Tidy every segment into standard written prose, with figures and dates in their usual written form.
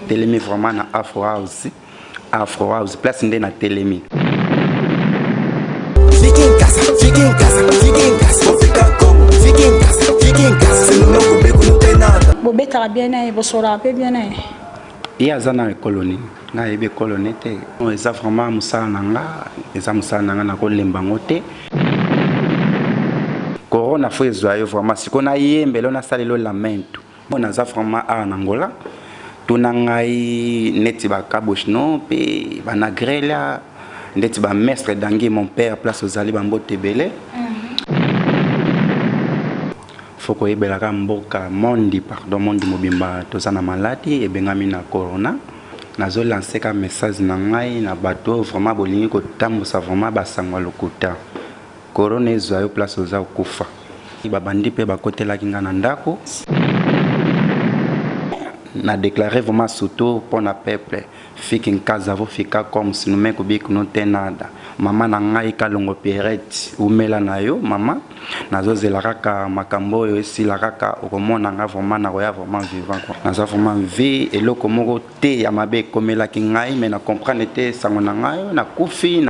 Natelemi vraiment na Afro House. Afro House place nde natelemi. Bobetaka bien na ye, bosolaka mpe bien na ye. Ye aza na ekolo nini? Nga ayebi ekolo ne te. Eza vraiment mosala na nga, eza mosala na nga, nakolemba yango te. Corona fo ezwa yo vraiment sikoyo nayembela nasalela lamento. Bon, naza vraiment awa na Angola. Tuna ngai neti ba Kabushno mpe banagrela ndeti ba maître Dangi mon père place ozali bambote ebele. Fo koyebelaka mboka mondi, pardon, mondi mobimba toza na maladi ebengami na corona. Nazolanse ka message na ngai na bato oyo vraiment bolingi kotambusa vraiment basango ya lokuta. Corona ezwa yo place oza kokufa. Babandi mpe bakotelaki ngai na ndako. Na déclaré vraiment surtout mpo na peuple. Fique em casa, vou ficar como se no meio bico não tem nada. Mama na ngai Kalongo Pierrette, umela na yo mama. Nazozela kaka makambo oyo esila kaka okomona nga vraiment nakoya vraiment vivant quoi. Naza vraiment vie eloko moko te ya mabe ekomelaki ngai mais na comprendre te sango na ngai nakufi.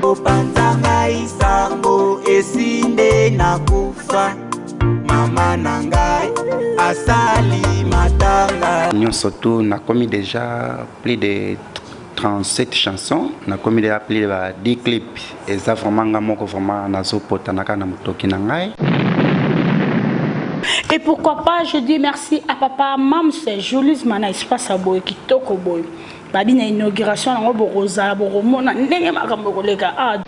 Opanza ngai sango esinde nakufa, mama na ngai asali matanga. Nyonso tu nakomi déjà plus de 37 chansons, nakomi déjà plus de ba 10 clips. Eza vraiment nga moko vraiment nazopotana kaka na motoki na ngai. Et pourquoi pas, je dis merci à papa Mams Julius Mana espace à boy kitoko boy. Babi na inauguration nango bokozala bokomona ndenge makambo koleka. Ah.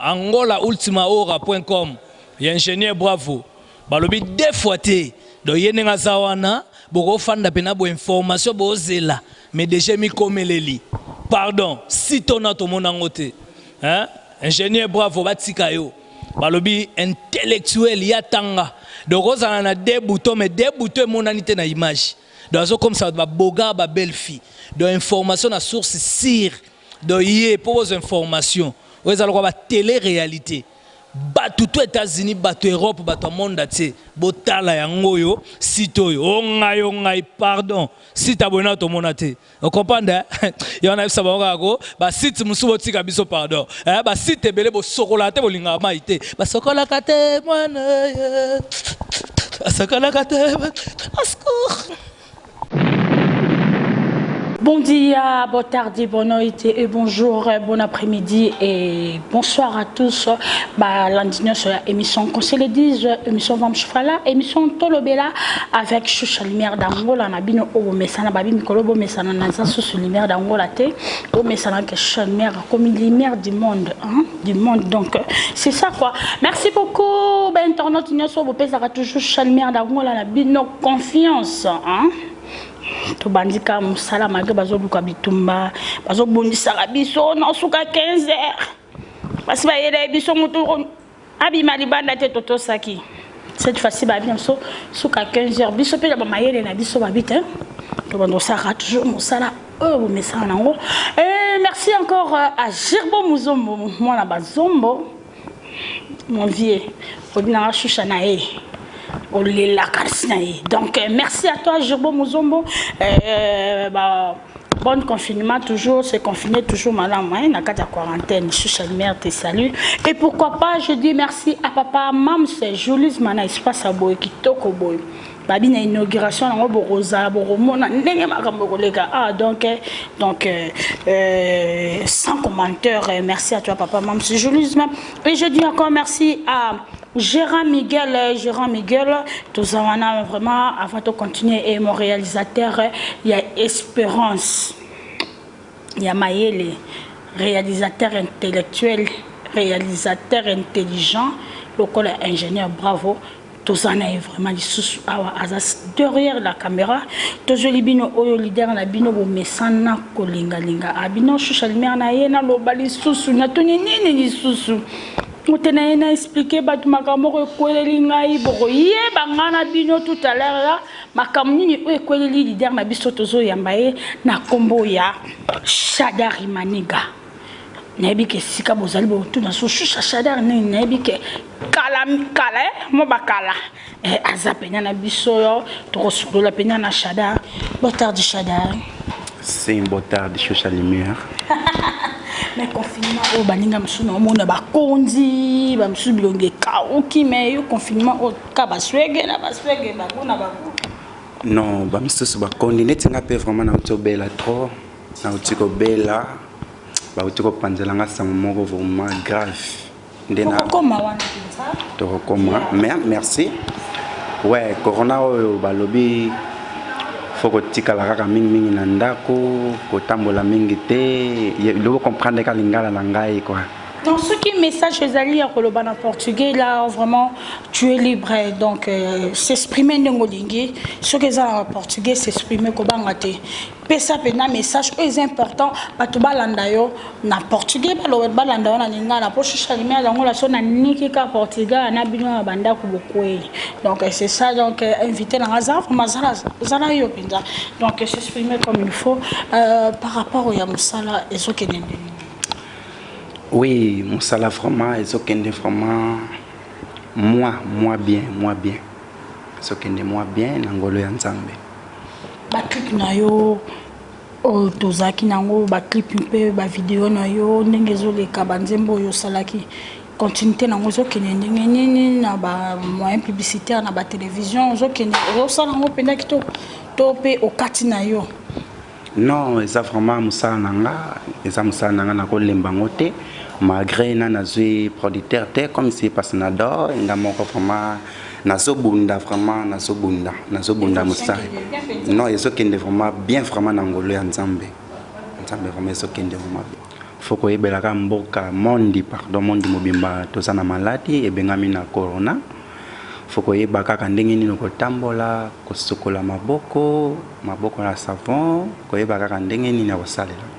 Angola ultima hora.com ya ingénieur Bravo balobi deux fois te. Donc ye ndenge aza wana bokofanda mpena bo information bozela mais déjà mikomeleli. Pardon, si tona tomona yango te, hein? Ingénieur Bravo batika yo. Balobi intellectuel ya tanga. Donc ozala na deux boutons mais deux boutons emonani te na image. Donc azokomisa bato baboga ba belle fille. Donc information na source sûre. Donc ye po bozwa information oyo eza lokola ba télé réalité. Bato to États-Unis, bato Europe, bato ya monde entier botala yango oyo site oyo. O ngai, o ngai, pardon, site aboye na tomona te. Ocomprendre yo na yebisa bango kaka ko basite mosusu botika biso pardon. Basite ebele bosokolaka te, bolingaka mai te, basokolaka te mwana, basokolaka te, au secours. Bon dia, bon tardi, bonne nuit et bonjour, bon après-midi et bonsoir à tous. Bah, lundi, sur émission Conseil les 10, émission Vam Chufala, émission Tolobela avec Choucha Lumière d'Angola, na bino obo mesana, babi mikolo bo mesana, naza sous lumière d'Angola te, o mesana que Choucha Lumière comme une lumière du monde, hein, du monde. Donc, c'est ça quoi. Merci beaucoup, ben internaute, nyonso, bo pesaka toujours Choucha Lumière d'Angola, na bino confiance, hein. Tobandika mosala malgré bazoluka bitumba, bazobundisaka biso na suka 15 heures, basi bayela ye biso motu abima libanda te. Totosaki cette fois-ci, babi na biso suka 15 heures. Biso mpe na bamayele na biso babi te, tobanda osalaka toujours mosala oyo bomesana nango. Et merci encore à Girbo Muzombo, mwana bazombo, mon vieux obinanga shusha na ye olelaka nsi na ye. Donc merci à toi Girbo Muzombo. Bah, bon confinement toujours, c'est confiné toujours malamu, hein, na kati ya quarantaine. Shusha Lumière te salue. Et pourquoi pas, je dis merci à papa Mams Julius Mana espace à boy kitoko boy. Babi na inauguration nango bokozala bokomona ndenge makambo koleka. Ah, donc sans commentaire, merci à toi papa Mams Julius. Et je dis encore merci à Gérard Miguel, Gérard Miguel, toza wana vraiment avant de continuer et mon réalisateur, il y a Espérance, il y a Maël, réalisateur intellectuel, réalisateur intelligent, lokola ingénieur Bravo. Toza na ye vraiment lisusu awa aza derrière la caméra. Tozweli bino oyo leader na bino bomesana kolingalinga abino Shusha Lumière na ye. Naloba lisusu natuni nini lisusu mote na ye na expliquer bato makambo moko ekweleli ngai. Bokoyeba ngai na bino tout à l'heure la makambo nini oyo ekweleli leader na biso. Tozoyamba ye na nkombo ya Shadary Maniga. Nayebi ke esika bozali botuna so Shusha Shadary nini, nayebi ke kala kala mwa bakala aza pena na biso yo, tokosolola pena na Shadary. Boa tarde, Shadary. Sim, boa tarde, Shusha Lumière. Mais confinement oyo, baninga mosusu na omona bakonzi bamosusu bilongi ekauki, mais yo confinement oyo ka baswege na baswege, bago na bago. Non, bamisusu bakondi neti nga mpe vraiment nauti obela trop, nauti kobela, bauti kopanzela nga sango moko vraiment grave nde na Tokokoma wana mpenza. Tokokoma, mais merci. Ouais, corona oyo balobi fo kotikala kaka mingimingi na ndako, kotambola mingi te. Lobo comprendre ka lingala na ngai quoi. Donc, ce qui message ezali ya koloba na portugais, là vraiment tu es libre, donc s'exprimer ndenge olingi. Soki eza na portugais, s'exprimer, kobanga te. Pesa mpena message oyo eza important, bato balanda yo na portugais, baloba balanda yo na lingala, mpo Shusha Lumière yango la so naniki ka portugais na bino na bandako bokwei. Donc c'est ça. Donc invité nanga aza vraiment zala zala yo mpenza, donc s'exprimer comme il faut. Par rapport ya mosala, ezokende ndenge? Oui, mosala vraiment ezokende vraiment moi moi bien, moi bien, ezokende moi bien na ngolo ya Nzambe. Baclip na yo oyo tozalaki nango, baclip mpe bavideo na yo, ndenge ezoleka, banzembo oyo osalaki, continuité nango ezokende ndenge nini na bamoyen publicitaire, na batélévision, ozokende ozosala yango mpenza kitoko to mpe okati na yo? Non, eza vraiment mosala na nga, eza mosala na nga, nakolemba yango te malgré na nazwi producteur te, comme si Pasinador nga moko vraiment nazobunda, vraiment nazobunda, nazobunda mosala. Non, ezokende vraiment bien, vraiment na ngolo ya Nzambe, Nzambe vraiment ezokende vraiment bien. Fo koyebelaka mboka mondi, pardon, mondi mobimba toza na maladi ebengami na corona. Fo koyeba kaka ndenge nini kotambola, kosukola maboko, maboko na savon, koyeba kaka ndenge nini ya kosalela.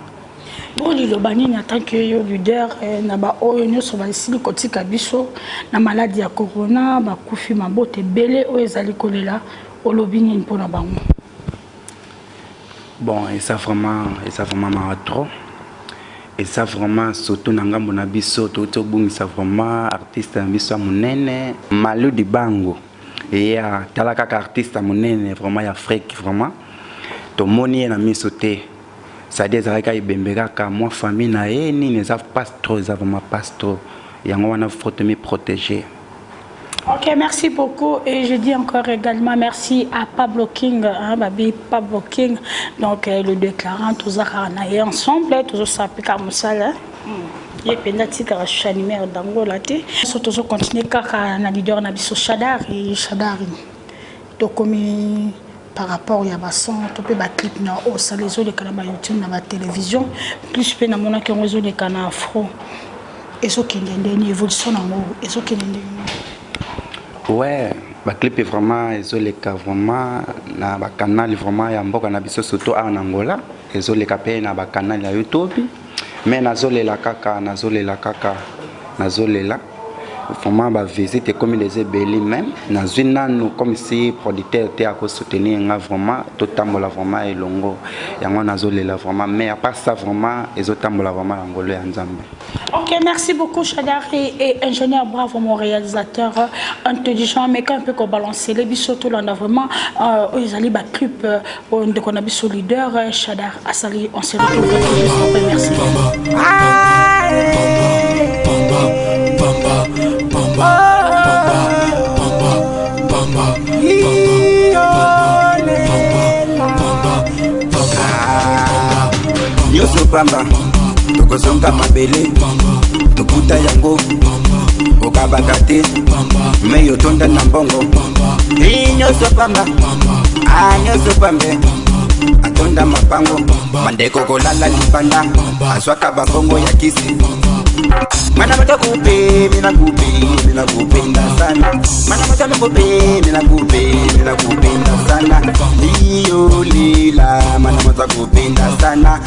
Bo liloba nini en tant que yo leader na baoyo nyonso basili kotika biso na maladi ya corona, bakufi, mabota ebele oyo ezali kolela, olobi nini mpona bango? Bon, eza vraiment mawa trop, eza vraiment surtout na ngambo na biso touti obungisa vraiment artiste na biso ya monene, Malu Dibango. Ya tala kaka artiste ya monene vraiment ya Afrique, vraiment tomoni ye na miso te, c'est-à-dire ezalaki kaka ebembe kaka mwa famille na ye nini, eza pas trop, eza vraiment pas trop. Yango wana faut tomi protéger. Ok, merci beaucoup. Et je dis encore également merci à Pablo King, hein, Babi Pablo King, donc le déclarant, tous ensemble, tous ça mosala. Ye mpenza tikaka Shusha Lumière d'Angola te. So tozocontinue kaka na leader na biso Shadary. Shadary, tokomi par rapport ya bason to mpe baclip na oyo osala, ezoleka na bayoutube, na batélévision plus, mpe namonaki yango ezoleka na afro. Ezokende ndeni? Évolution nango ezokende ndeni? Ouais, baclip vraiment ezoleka vraiment na bacanal vraiment ya mboka na biso, surtout awa na Angola, ezoleka mpe na bacanal ya YouTube. Mais nazolela kaka, nazolela kaka, nazolela vraiment. Bavisite ekomi deja ebele, même nazwi nanu comme si producteur te akosoutenir nga vraiment, totambola vraiment elongo. Yango nazolela vraiment, mais à part ça vraiment ezotambola vraiment na ngolo ya Nzambe. Ok, merci beaucoup, Shadary et ingénieur Bravo, mon réalisateur intelligent, mais quand un peu qu'on balance les biso tout là, vraiment, ils allaient ba clip, on a biso leader Shadary asali, on se retrouve juste après, merci. Bamba, bamba, bamba, bamba, bamba, bamba, bamba. Nyonso pamba, tokozonga mabele, tokuta yango, okabaka te me yotonda na mbongo. Nyonso pamba, a nyonso pambe, atonda mapango, bandeko kolala libanda, azwaka babongo ya kisi. Mana moto kupe, mina kupe, mina kupenda sana. Mana moto kupe, mina kupe, mina kupenda sana. Iyo lila, mana moto kupenda sana.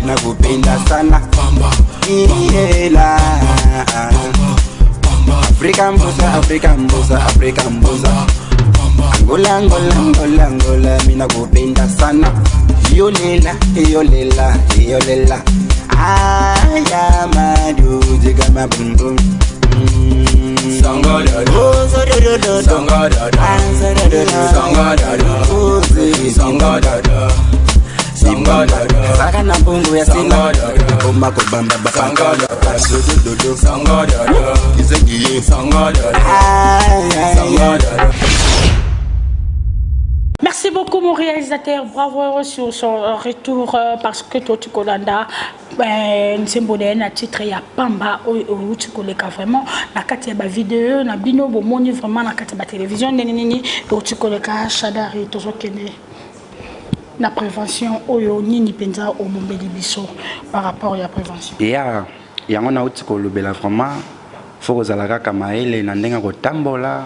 Mina kupenda sana. Iyela. Afrika mbusa, Afrika mbusa, Afrika mbusa. Angola, Angola, Angola, Angola, mina kupenda sana. Yolela, yolela, yolela. Aya madu jiga ma bum bum. Saka na mbongo ya sima Bomba kobamba bapadododo Merci beaucoup mon réalisateur, bravo sur son retour euh, parce que toi tu kolanda euh, nzembo na ye na titre ya pamba oyo euti koleka vraiment na kati ya bavideo na bino bomoni vraiment na kati ya batelevizio ndenge nini euti koleka shadari tozokende na prévention oyo nini mpenza obombeli biso par rapport ya prévention ya yango nauti kolobela vraiment fo kozala kaka mayele na ndenge ya kotambola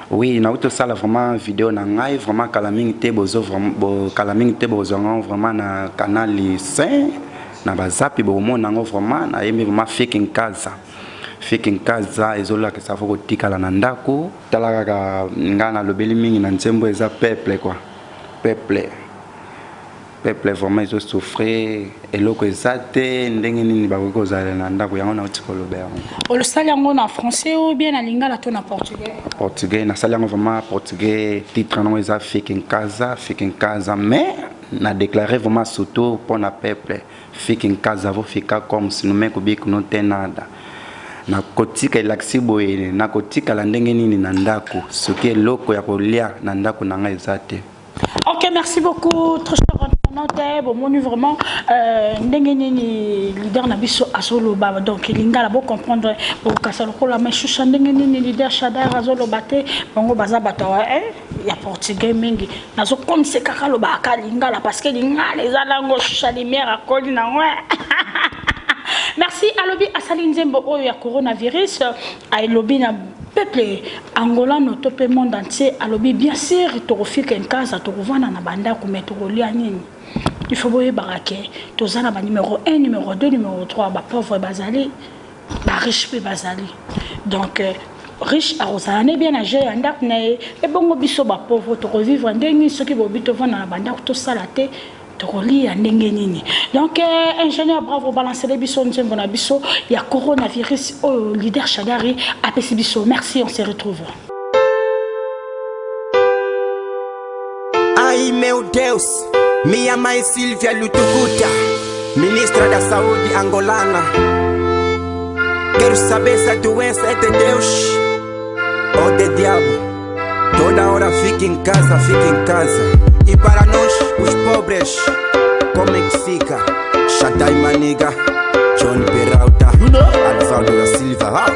Oui, nauti osala vraiment video na ngai vraiment kala mingi te bozo bo, kala mingi te bozwa yango vraiment na canal 5 na bazapi bokomona yango vraiment nayembi vraiment fiki nkaza fiki nkaza ezolakisa fo kotikala na ndako tala kaka ngai nalobeli mingi na nzembo eza peuple quoi peuple Peuple vraiment ezo souffrir eloko eza te ndenge nini bakoki kozala na ndako yango nauti koloba yango. Olosali yango na français ou bien na lingala to na portugais? Portugais nasali yango vraiment portugais titre nango eza fiki nkaza fiki nkaza mais na déclaré vraiment surtout mpo na peuple fiki nkaza vo fika comme sinume kubik no te nada nakotika elakisi boye nakotikala ndenge nini na ndako soki eloko ya kolia na ndako na ngai eza te. Ok, merci beaucoup, très cher internaute. Bon, vraiment, euh, ndenge nini leader na biso azoloba donc lingala bo comprendre bokasa lokola mais shusha ndenge nini leader Shadar azoloba te bango baza bato eh, ya portugais mingi nazokomisa kaka alobaka lingala parce que lingala eza nango shusha lumière akoli nango eh. merci alobi asali nzembo oyo ya coronavirus Alobi na peuple angolano to pe monde entier alobi bien sur tokofika nkaza tokovanda na bandako mais tokolia nini il faut boyebaka ke toza na ba numero 1 numero 2 numero 3 ba pauvre bazali ba riche pe bazali donc euh, riche akozala ne bien na jeu ya ndako na ye ebongo biso ba pauvre tokovivre ndenge nini soki bobi tovanda na bandako tosala te Tokoliya ndenge nini? Donc euh, ingénieur bravo balancele biso nzembo na biso ya coronavirus oyo leader Shadary apesi biso. Merci, on se retrouve. Ai meu Deus, minha mãe Silvia Lutukuta, ministra da Saúde angolana. Quero saber se a doença é de Deus ou de diabo. Toda hora fica em casa, fica em casa. E para nós, os pobres, como é que fica? Shaddai Maniga, John Peralta, Alvaldo da Silva. Ah.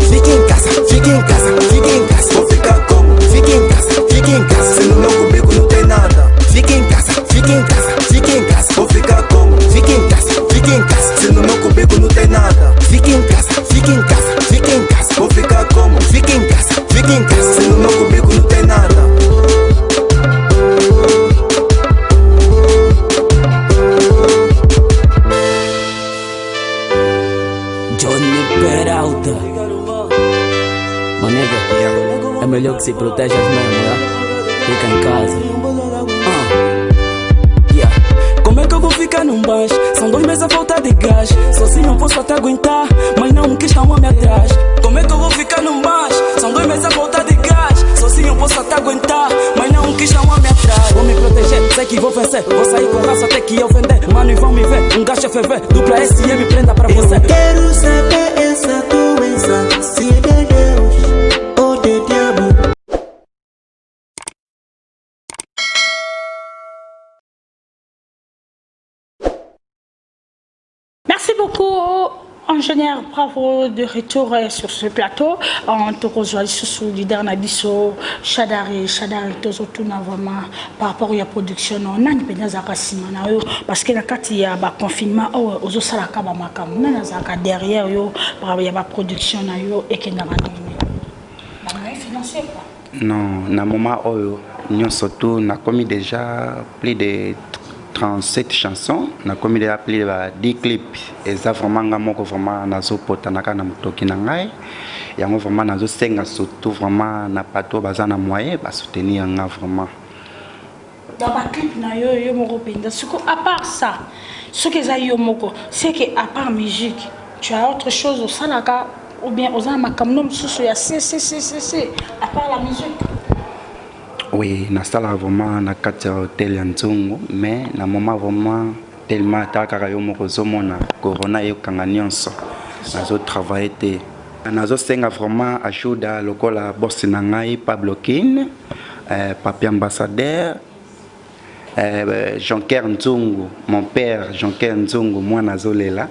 Fique em casa, fique em casa, fique em casa. Vou ficar como? Fique em casa, fique em casa. Se no meu cubico não tem nada. Fique em casa, fique em casa, fique em casa. Vou ficar como? Fique em casa, fique em casa. Se no meu cubico não tem nada. Fique em casa, fique em casa, fique em casa. Vou ficar como? Fique em casa, fique em casa. Se no meu cubico não tem nada. Johnny Peralta. Manega, é melhor que se proteja mesmo, né? Fica em casa. Uh. Yeah. Como é que eu vou ficar num baixo? São dois meses a falta de gás. Sozinho posso até aguentar, mas não quis um homem atrás. Como é que eu vou ficar num baixo? São dois meses a falta de gás. Sozinho posso até aguentar, mas não quis um homem atrás. Vou me proteger, sei que vou vencer. Vou sair com raça até que eu vender. Mano, e vão me ver. Um gasto FV, dupla SM, prenda pra você. Eu quero saber essa doença, se é de Deus ou de diabo. Merci beaucoup ingénieur bravo de retour euh, sur ce plateau en tokozwa lisusu leader na biso shadari shadari tozotuna vraiment par rapport ya production no nani mpenza azalaka nsima na yo parce que na kati ya baconfinement oyo ozosalaka bamakambo nani azalaka derrière yo ya baproduction na yo ekendaka ndenge bamoyen financier quoi non na moment oyo nyonso tout nakomi déjà plus de 37 chansons, nakomi deja plus de ba 10 clips. Eza vraiment nga moko vraiment nazopotana kaka na motoki na ngai yango. Vraiment nazosenga surtout vraiment na bato oyo baza na moyen basoutenir nga vraiment. Dans baclip na yo, yo moko mpenza siko, à part ça, soki eza yo moko, c'est que à part musique, tu as autre chose osalaka ou bien oza na makambo no mosusu ya cccc à part la musique? Oui, nasalaka vraiment na kati ya hotel ya Nzongo, mais na moment vraiment tellement ata kaka yo moko ozomona corona eyokanga nyonso, nazotravaille te. Nazosenga vraiment ajuda lokola bosi na ngai Pablo Kin, papi ambassadeur, Jonker Nzungu, mon père Jonker Nzungu, mwana azolela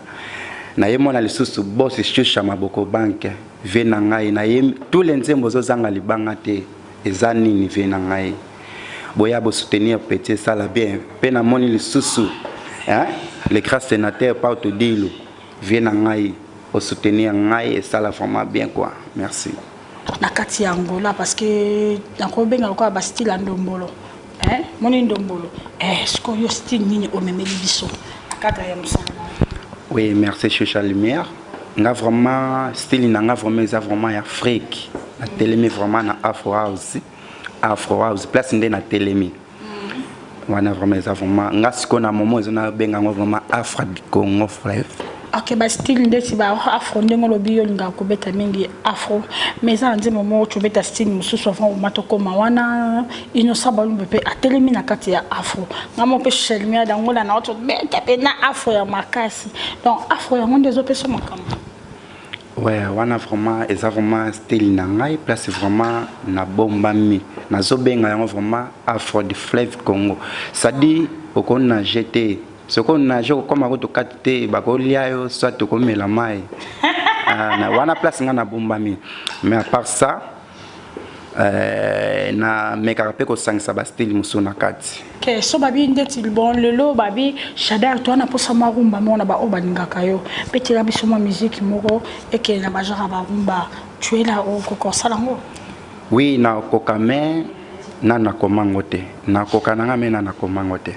naye mona lisusu bosi Shusha Maboko Banke, vie na ngai naye tous les nzembo ozozanga libanga te. Eza nini, vie na ngai, boya bosoutenir petit, esala bien. Mpe namoni lisusu, hein? Le grand sénateur Pauto Dilu, vie na ngai, osoutenir ngai, esala vraiment bien quoi. Merci. Na kati ya Angola, parce que nakobenga lokola bastyle ya ndombolo, hein? Moni ndombolo, eh, sikoyo style nini omemeli biso na cadre ya mosala? Oui, merci Chucha Lumière. Nga vraiment style na nga vraiment eza vraiment ya Afrique. Natelemi vraiment na Afro House. Afro House place nde natelemi. Wana vraiment eza vraiment nga sikoyo na moment eza nabenga yango vraiment Afro du Congo Fleuve. Ok, bastyle ndeti ba afro, ndenge olobi yo olingaka kobeta mingi afro, mais eza na nzembo moko tobeta style mosusu avant oma tokóma wana. Innocent Balumbe mpe atelemi na kati ya afro. Nga mo mpe Shelmia dangola na tobeta mpe na afro ya makasi. Donc afro yango nde ezopesa makambo. Ouais, wana vraiment eza vraiment style na ngai, place vraiment nabombami, nazobenga yango vraiment Afro du Fleuve Congo. C'est-à-dire okonage te, soki onage okokoma kutu kati te, bakolia yo, soit okomela mai. Ah, na wana place ngai nabombami. Mais à part ça, namekaka mpe kosangisa bastyle mosusu na kati. Ke so babi ndeti bon, lelo babi Shadar to wana mposa mwa rumba moko na baoyo balingaka yo, betela biso mwa musique moko ekende na bagenre ya barumba. Tuela okoka osala yango? Oui, nakoka, mais na nakomango te. Nakoka na nga, mais na nakomango te.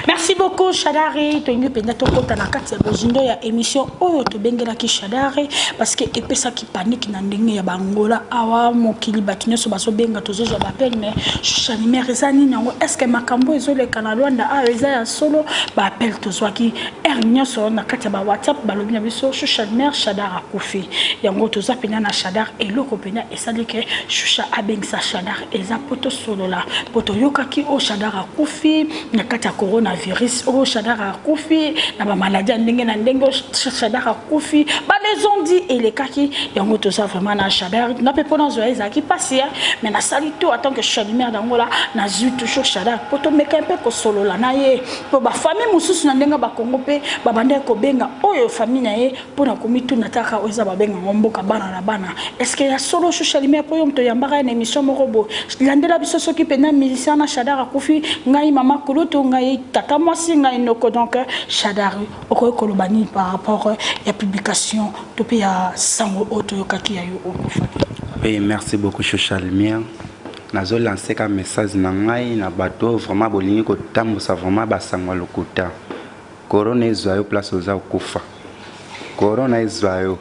Merci beaucoup Shadari. Tolingi mpenza tokɔta na kati ya bozindo ya émission oyo tobengelaki Shadari, parce que epesaki panique na ndenge ya bangola awa mokili. Bato nyonso bazobenga, tozozwa baappel, mais Chalimere eza nini yango? Est ce que makambo ezoleka na Lwanda awa eza ya solo? Baappel tozwaki heure nyonso na kati ya bawhatsapp, balobi na biso Shusha Shadar akufi. Yango toza mpenza na Shadar. Eloko mpenza esali ke Shusha abengisa Shadar eza mpo tosolola, mpo toyokaki oyo Shadar akufi na kati ya coronavirus, oyo Shadar akufi na bamaladi ya ndenge na ndenge, oyo Shadar akufi balezondi elekaki. Yango toza vraiment na Shadar. Nga mpe mpo nazwa ezalaki mpasi ya, mais nasali to en tant que Chalimere dangola, nazwi toujours Shadar mpo tomeka mpe kosolola na ye, mpo bafamille mosusu na ndenge bakongo mpe babandaki kobenga oyo famille na ye mpona komituna taka oyo eza babengango mboka bana na bana. Est ce que ya solo Shusha Lumière, mpo yo moto oyambaka ye na émission moko boye, landela biso soki mpenza musicien na Shadar akufi. Ngai mama kulutu, ngai tata mwasi, ngai noko. Donc Shadar, okoki koloba nini par rapport ya publication to mpe ya sango oyo toyokaki ya yo okufaki? Oui, merci beaucoup Shusha Lumière. Nazolanse ka message na ngai na bato oyo vraiment bolingi kotambusa vraiment basango ya lokuta. Corona ezwa yo place oza, okufa. Corona ezwa yo.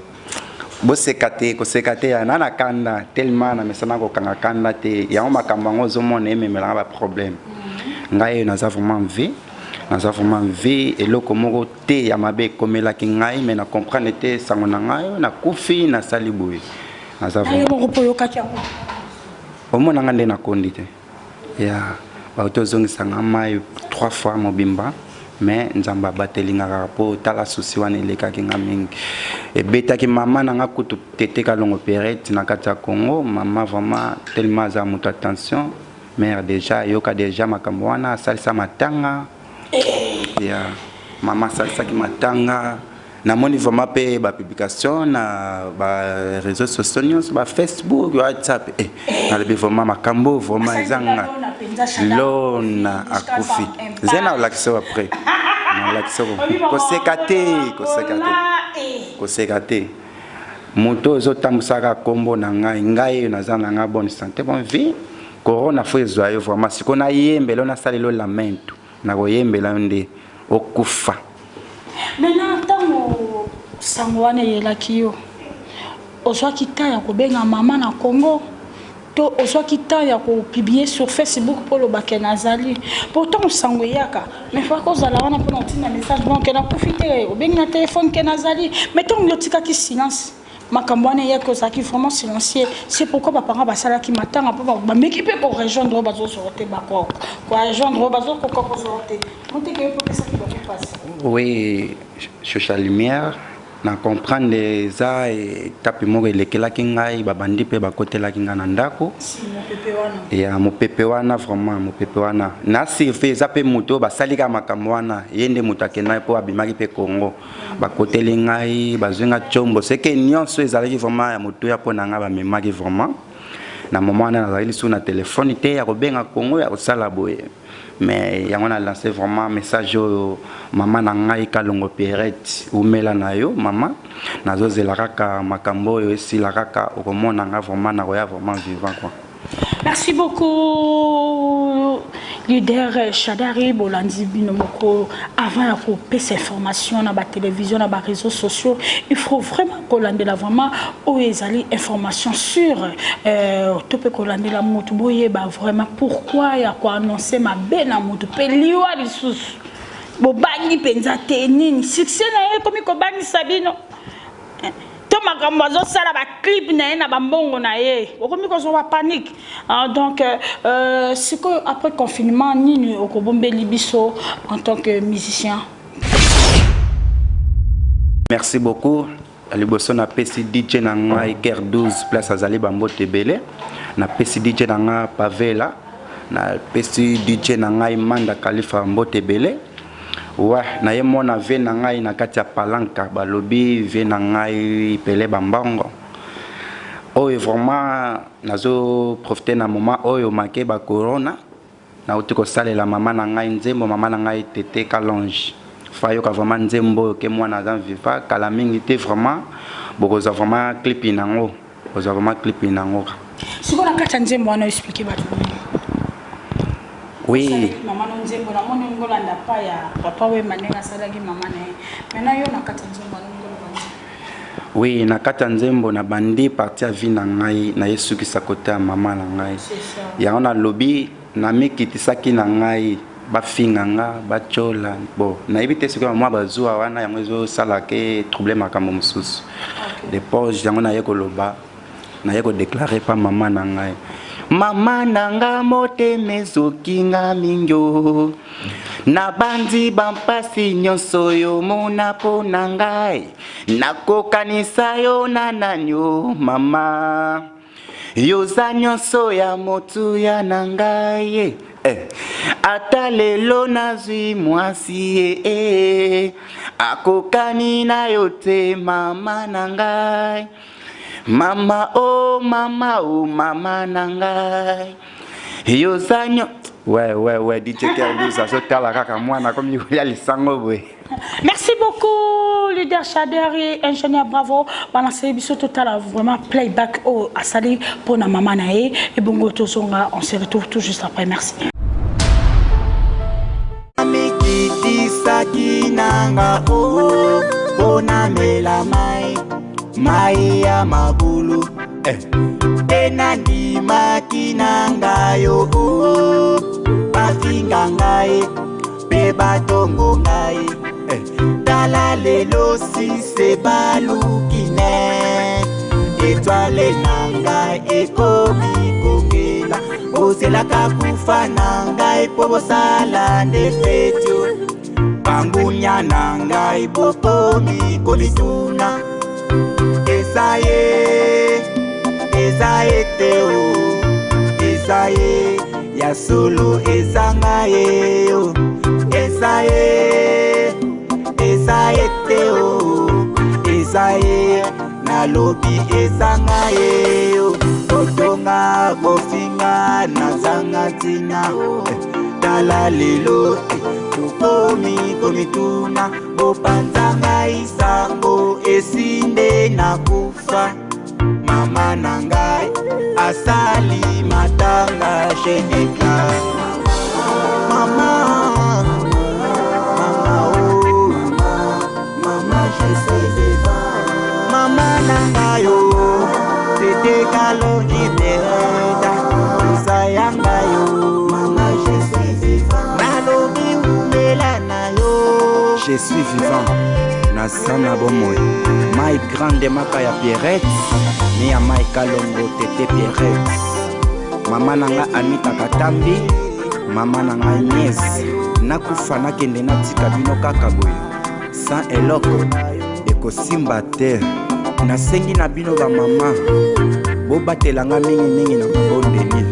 Boseka te, koseka te ya na na kanda tellement na mesana kokanga kanda te. Yango makambo yango ozomona ememelanga baproblème. Ngai oyo naza vraiment vie, naza vraiment vie, eloko moko te ya mabe ekomelaki ngai, mais na comprendre te sango na ngai oyo nakufi, nasali boye, naza na yo moko mpo oyokaki yango? Omona nga nde nakondi te ya bauti ozongisanga mai trois fois mobimba, mais Nzambe abateli nga kaka, mpo tala susi wana elekaki nga mingi. Ebetaki mama na nga kutu tete Kalongo Perete na kati ya Congo. Mama vraiment tellement aza moto, attention mare déjà ayoka déjà makambo wana, asalisa matanga ya mama, asalisaki matanga. Namoni vraiment mpe bapublication na baréseaux sociaux nyonso, bafacebook, WhatsApp. Eh, nalobi vraiment makambo vraiment ezanga lona akufi ze na olakisa après, naolakisa. Koseka te, koseka te, koseka te. Moto ozotambusaka nkombo na ngai, ngai oyo naza na ngai bonne santé, bonne vie, corona fo ezwa yo vraiment. Sikoyo nayembela, nasalela lamento. Nakoyembela yo nde okufa. Maintenant ntango sango wana eyelaki yo, ozwaki temps ya kobenga mama na Congo to ozwaki temps ya kopublier sur Facebook mpo oloba ke nazali? Po ntango sango eyaka, mais faka kozala wana mpona kotinda message, bon, ke nakufi te, obengi na telefone ke nazali. Mais ntango yo otikaki silence, makambo wana eyaki, ozalaki vraiment silencieux. C'est pourquoi baparent basalaki matanga, mpo bameki mpe korejoindre oyo bazozwa te, bakorejoindre oyo bazokoka kozwa te. Moteke yo mpo opesaki bango mpasi. Oui, Shosha Lumière, na comprendre eza etape moko elekelaki ngai. Babandi mpe bakotelaki ngai na ndako. Si mopepe wana. Ya mopepe wana, vraiment mopepe wana na surfe. Eza mpe moto oyo basali kaka makambo wana, ye nde moto akendaki mpo abimaki mpe Congo. Bakoteli ngai, bazwi nga tiombo seke nyonso ezalaki vraiment ya motuya mpo na ngai. Bamemaki vraiment na moment wana, nazalaki lisusu na telefone te ya kobenga Congo, ya kosala boye. Mais yango na lancé vraiment message oyo: mama na ngai Kalongo Pierrette, umela na yo mama. Nazozela kaka makambo oyo esila kaka, okomona nga vraiment nakoya vraiment vivant, quoi. Merci beaucoup, leader Shadary. Bolandi bino moko, avant ya kopesa information na batélévision, na baréseaux sociaux, il faut vraiment kolandela vraiment oyo ezali information sûre, to mpe kolandela motu, boyeba vraiment pourquoi ya koannonce mabe na motu mpe liwa lisusu. Bobangi mpenza te nini? Succès na ye ekomi kobangisa bino to makambo azosala, baclip na ye na bambongo na ye, okomi kozwa bapanique? Ah, donc sikoyo après confinement, nini okobombeli biso en tant que musicien? Merci beaucoup. Liboso napesi DJ na ngai Ker 12, place azali, bambote ebele. Napesi DJ na ngai Pavela, napesi DJ na ngai Manda Kalifa, mbote ebele. Wa naye mona ve na ngai na kati ya Palanka, balobi ve na ngai Pele Bambongo oyo. Vraiment nazo profite na moment oyo make bacorona. Nauti kosalela mama na ngai nzembo, mama na ngai Tete Kalonge, fayoka vraiment nzembo oyo ke mwana aza viva. Kala mingi te, vraiment bokozwa vraiment clip nango, bozwa vraiment clip nango. Sikoyo na kati ya nzembo wana, explike bato nini? Oui. Mama no nzembo, namoni ngolanda pa ya Papa Wemba ndenge asalaki mama na ye. Maintenant yo, na kati ya nzembo wana, ngoloba nzembo? Oui, na kati ya nzembo na bandi parti ya vie na ngai, nayesukisa kote ya mama na ngai. Yango nalobi namikitisaki na ngai, bafinga nga, batyola bo, nayebi te soki mwa bazuwa wana yango ezosala ke trouble makambo mosusu de poche. Yango naye koloba, naye kodéclarer pa mama na ngai: mama na nga, motema ezoki nga mingi o. Nabandi bampasi nyonso oyo mona mpo na ngai, nakokanisa yo na nani o? Mama, yoza nyonso ya motuya na ngai, eh. Ata lelo nazwi mwasi ye, eh. Akokani na yo te, mama na ngai. Mama o, mama o, mama na ngai, yoza nyo. Ouais, DJ Kerdous azotala kaka mwana komi kolia lisango boye. Merci beaucoup, leader Shadary, ingénieur Bravo. Balancez biso total vraiment playback au asali pour na maman na ye. Et bongo tozonga, on se retrouve tout juste après. Merci. Mikitisaki nanga o mpo namela mai, mai ya mabulu, eh. Te nandimaki na ngai o, bafinga ngai mpe batongo ngai, eh. Tala lelo sise baluki ne étoile na ngai ekomi kokela. Bozelaka kufa na ngai mpo bosala nde feti. Bangunya na ngai bokomi komituna: eza ye, eza ye te o, eza ye ya solo, eza ngai ye o, eza ye, eza ye te o, eza ye, nalobi eza ngai ye o. Kotonga kofinga nazanga ntina, tala lelo tokomi komituna. Bopanza ngai sango esinde nakufa, mama na ngai asali matanga. Je déclare mama. Je suis vivant naza na bomoi mai grande maka ya pierrette ni ya mai kalongo tete pierrette mama na nga anita katambi mama na ngai nies nakufa nakende natika bino kaka boye sans eloko ekosimba te nasengi na bino bamama bobatela nga mingimingi na mabondeli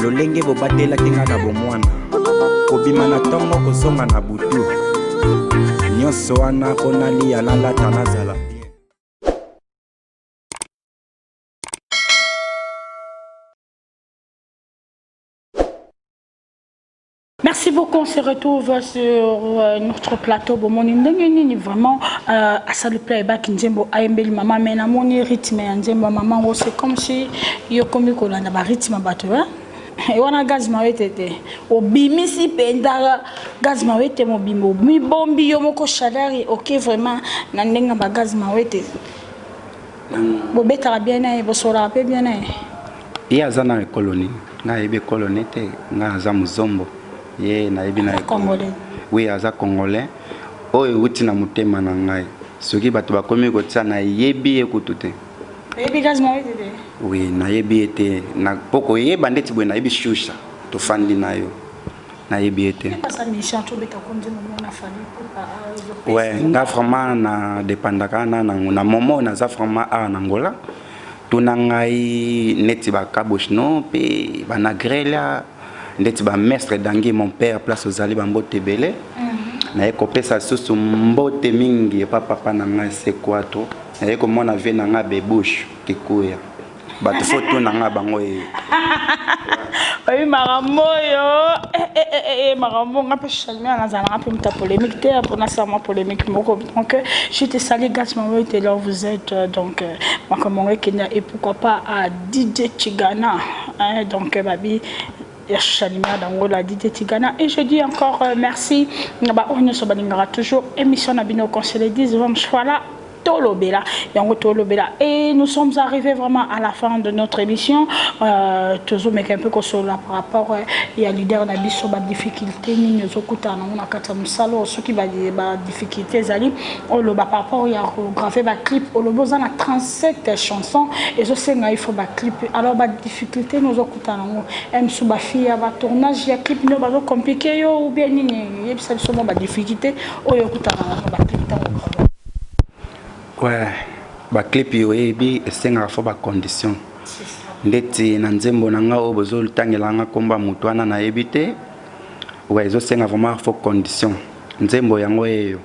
lolenge bobatelaki nga na bomwana kobima na ntongo kozonga na butu nyonso wana mpo nalia nalata nazala bien. Merci beaucoup, on se retrouve sur euh, notre plateau. Bomoni ndenge nini vraiment euh, asali playback nzembo ayembeli mama mais namoni rythme ya nzembo ya mama ngo c'est comme si yo komi kolanda ba rythme bato hein? wana gaz mawete te obimisi mpenza gaz mawete mobimba omibombi yo moko chaleur oke vraiment na ndenge ya ba gaz mawete bobetaka bien na ye bosolaka mpe bien na ye ye aza na ekolo nini ngai ayebi ekolo ne te ngai aza mozombo ye nayebi na congolais oui aza congolais oyo ewuti na motema na ngai soki bato bakomi kotia nayebi ye kutu te oyebi gaz mawete te oui nayebi ye te mpo koyeba ndeti boye nayebi shusha tofandi na yo nayebi ye te ouais nga vraiment na dépendaka na na moment naza vraiment awa na Angola tuna ngai neti ba Kabushno mpe ba Nagrela ndeti ba maître Dangi mon père place ozali bambote ebele naye kopesa susu mbote mingi epa papa na ngai Sekwato naye komona vie na ngai Bebouche Kikuya bato fo tuna ngai bango ye oyebi makambo oyo eh, eh, eh, makambo nga mpe chalmia nazalanga mpe moto ya polémique te mpona asala mwa polémique moko. Donc je te salue, Gas Mawete, là où vous êtes. Donc makambo yango ekenda et pourquoi pas à DJ Chigana, hein, donc babi ya Chalimia d'Angola, DJ Tigana. Et je dis encore merci na baoyo nyonso balingaka toujours émission na bino Conseil 10 voilà Tolobela yango Tolobela. Et nous sommes arrivés vraiment à la fin de notre émission. Tozomeka un peu kosolola par rapport ya leader na biso, badifficulté nini ozokutana nango na kati ya mosala oyo, soki badifficulté ezali oloba par rapport ya kograver baclip. Olobi oza na 37 chansons, ezosenga il faut baclip. Alors badifficulté nini ozokutana nango mosu, bafille ya batournage ya clip nde bazocompliquer yo ou bien nini? Yebisa biso mo badifficulté oyo okutana nango baclip ntango. Ouais, baclip oyebi esengaka fo bacondition ndeti na nzembo na nga oyo bozotangela nga nkombo ya motu wana nayebi te. Ouais, ezosenga vraiment fo condition. Nzembo yango eyo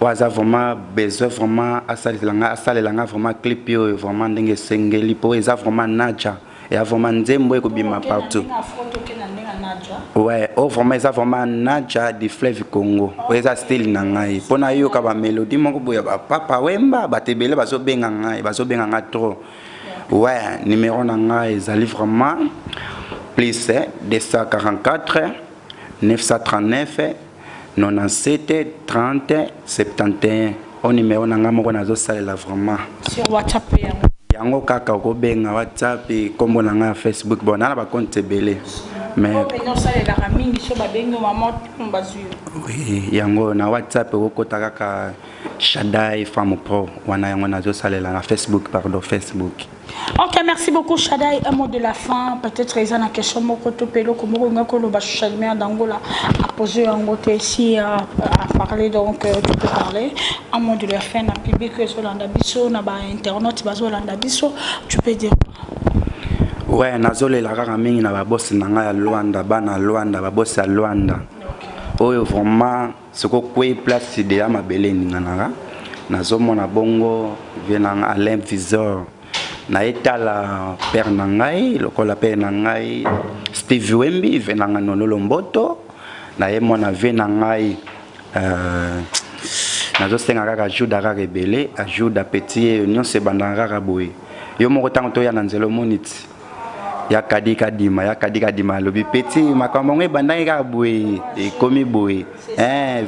oyo aza vraiment besoin vraiment asalela nga, asalela nga vraiment clip oyo vraiment ndenge esengeli, mpo eza vraiment naja eya vraiment nzembo ekobima partout. Ouais, oyo vraiment eza vraiment Naja du fleuve Congo. Oyo eza style na ngai mpo nayoka bamélodie moko boye ya bapapa Wemba. Bato ebele bazobenga ngai, bazobenga ngai trop. Ouais, numéro na ngai ezali vraiment plus 244 939 97 30 71. O numéro na ngai moko nazosalela vraiment. Sur WhatsApp yango? Yango kaka okobenga WhatsApp, nkombo na ngai ya Facebook. Bon, na na bacompte ebele mais oyo mpenza osalelaka mingi so babengi yo mama bazwi yo? Oui, yango na WhatsApp okokota kaka Shadai Femme Pro wana, yango nazosalela na Facebook, pardon, Facebook. Ok, merci beaucoup Shadai. Un mot de la fin, peut-être eza na question moko to mpe eloko moko olinga koloba Chalmer d'Angola a posé yango te si a parler. Donc tu peux parler, un mot de la fin na public ezolanda biso, na bainternaute bazolanda biso, tu peux dire. Ouais, nazolela kaka mingi na babosi na ngai ya Lwanda, bana Lwanda, babosi ya Lwanda oyo vraiment soki okwei place deya mabele eninganaka. Nazomona bongo vie na nga Alain Visor, nayetala père na ngai lokola père na ngai Steve Wembi, vie na ngai Nono Lomboto, nayemona vie na ngai nazosenga kaka ajuda kaka ebele, ajuda petit ye nyonso ebandaka kaka boye. Yo moko ntango toya na nzela omoni ti ya kadi kadima, ya kadi kadima alobi petit makambo yango ebandaki kaka boye, ekomi boye.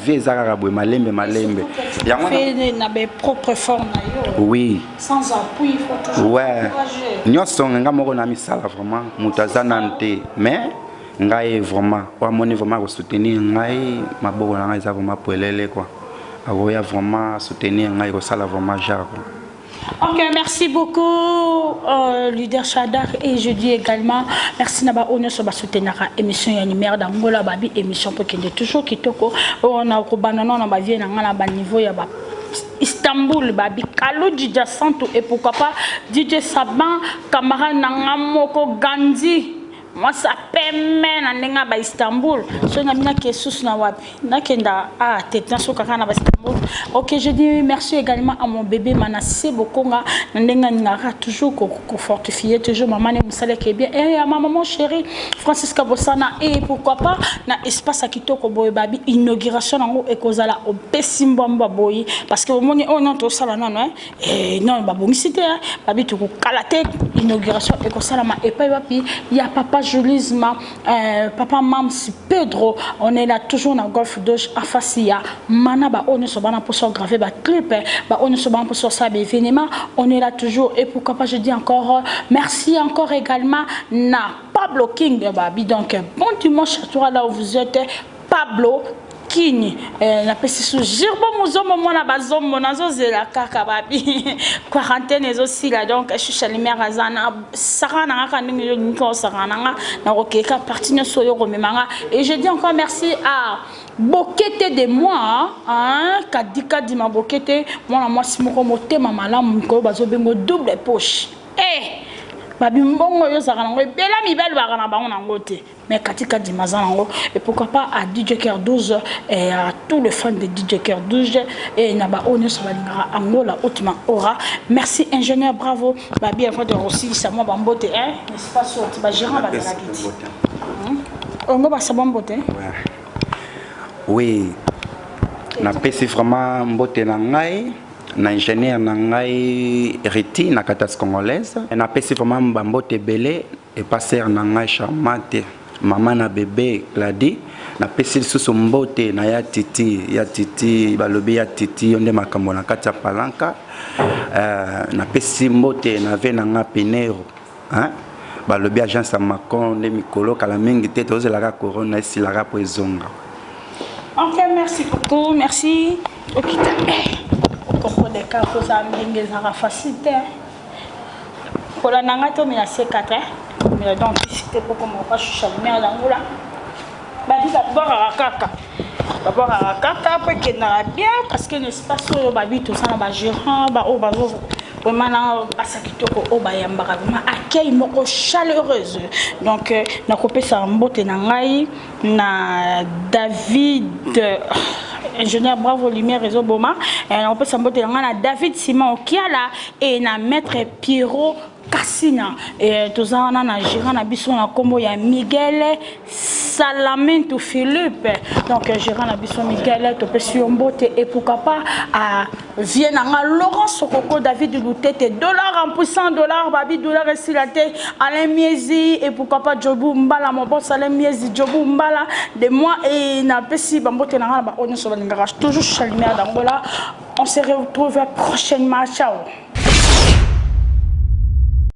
Vie eza kaka boye, malembe malembe. Yango na propre forme na yo. Oui. Sans appui, il faut toujours ouais nyonso nga moko na misala vraiment moto aza nanu te, mais ngai vraiment oyo amoni vraiment kosoutenir ngai, maboko na ngai eza vraiment polele quoi. Akoya vraiment soutenir ngai kosala vraiment genre. Ok, merci beaucoup, leader Shadar. Et je dis également merci na ba oyo nyonso basoutenaka émission ya Lumière d'Angola, babi émission pour kende toujours kitoko. On a kobanda na ba vie na nga na ba niveau ya ba Istanbul, babi Kalou DJ Santo et pourquoi pas DJ Saban, camarade na nga moko Gandhi. Moi ça peme na ndenge ba Istanbul. So na bina ke susu na wapi. Nakenda ah tete na soka na ba Istanbul. Ok, je dis merci également à mon bébé Manassé Bokonga na ndenge ngara toujours ko fortifier toujours maman ne musala ke bien. Et à ma maman chérie Francisca Bosana et pourquoi pas na espace à kitoko boy babi inauguration nango ekozala au pesimbamba boy parce que au moni oh non to sala non hein et non ba bongisi te babi to kala te inauguration ekosala ma epai wapi ya papa Julisma papa Mams Pedro. On est là toujours na Golf Doge en face ya mana ba ono so bana pour so graver ba clip ba ono so bana pour so ça événement. On est là toujours et pourquoi pas je dis encore merci encore également na Pablo King babi. Donc bon dimanche à toi là où vous êtes Pablo King. Na pesi su Jirbo Muzombo mwana bazombo nazozela kaka babi quarantaine ezosila. Donc je suis lumière azana sara na kaka ndenge yo lingi osaka na nga na kokeka parti nyonso oyo komema nga. Et je dis encore merci à Bokete de moi, hein, Kadika dima Bokete mwana mwasi moko motema malamu ko bazobengo double poche. Eh babi mbongo yo zaka nango ebela mibali baka na bango nango te. Mais Katika Dimazango, et pourquoi pas à DJ Ker 12 et à tous les fans de DJ Ker 12 et Naba Onyo Sabalingara Angola Otma Aura. Merci ingénieur, bravo. Babi avant de Rossi, ça moi bambote, hein, n'est-ce pas sorti, ba gérant ba la On va ça bambote. Oui. Na pesi vraiment mbote na ngai na ingénieur na ngai Riti na katas congolaise. Na pesi vraiment bambote belé et passer na ngai charmante maman na bébé Glady. Na pesi lisusu mbote na ya titi balobi ya titi yo nde makambo na kati ya palanka. Na pesi mbote na ve na nga Pinero, hein, balobi agence ya Macron nde mikolo kala mingi te tozelaka corona esilaka po ezonga. Ok, merci beaucoup, merci. Ok, comprendre ka koza ndenge ezaka facile te. Kolanda nga to mina C4, hein. Mais donc ici te poko moko chucha lumière d'Angola. Babi babwakaka kaka. Babwakaka kaka po ekendaka bien parce que n'est-ce pas oyo babi tosala ba gérant ba oyo bazo vraiment na basa kitoko oyo bayambaka vraiment accueil moko chaleureuse. Donc nakopesa mbote na ngai na David ingénieur bravo lumière réseau boma, nakopesa mbote na ngai na David Simon Okiala et na maître Pierrot Kassina. Et toza wana na gérant na biso na kombo ya Miguel Salamento Philippe. Donc gérant na biso Miguel topesi yo mbote et pourquoi pas à vient na Laurent Sokoko David Lutete dollar en puissant dollar babi dollar esila te Alain Miezi et pourquoi pas Jobu Mbala mon boss Alain Miezi Jobu Mbala de moi et na pesi bambote na nga ba onyo so balingaka toujours lumière d'Angola. On se retrouve prochainement, ciao.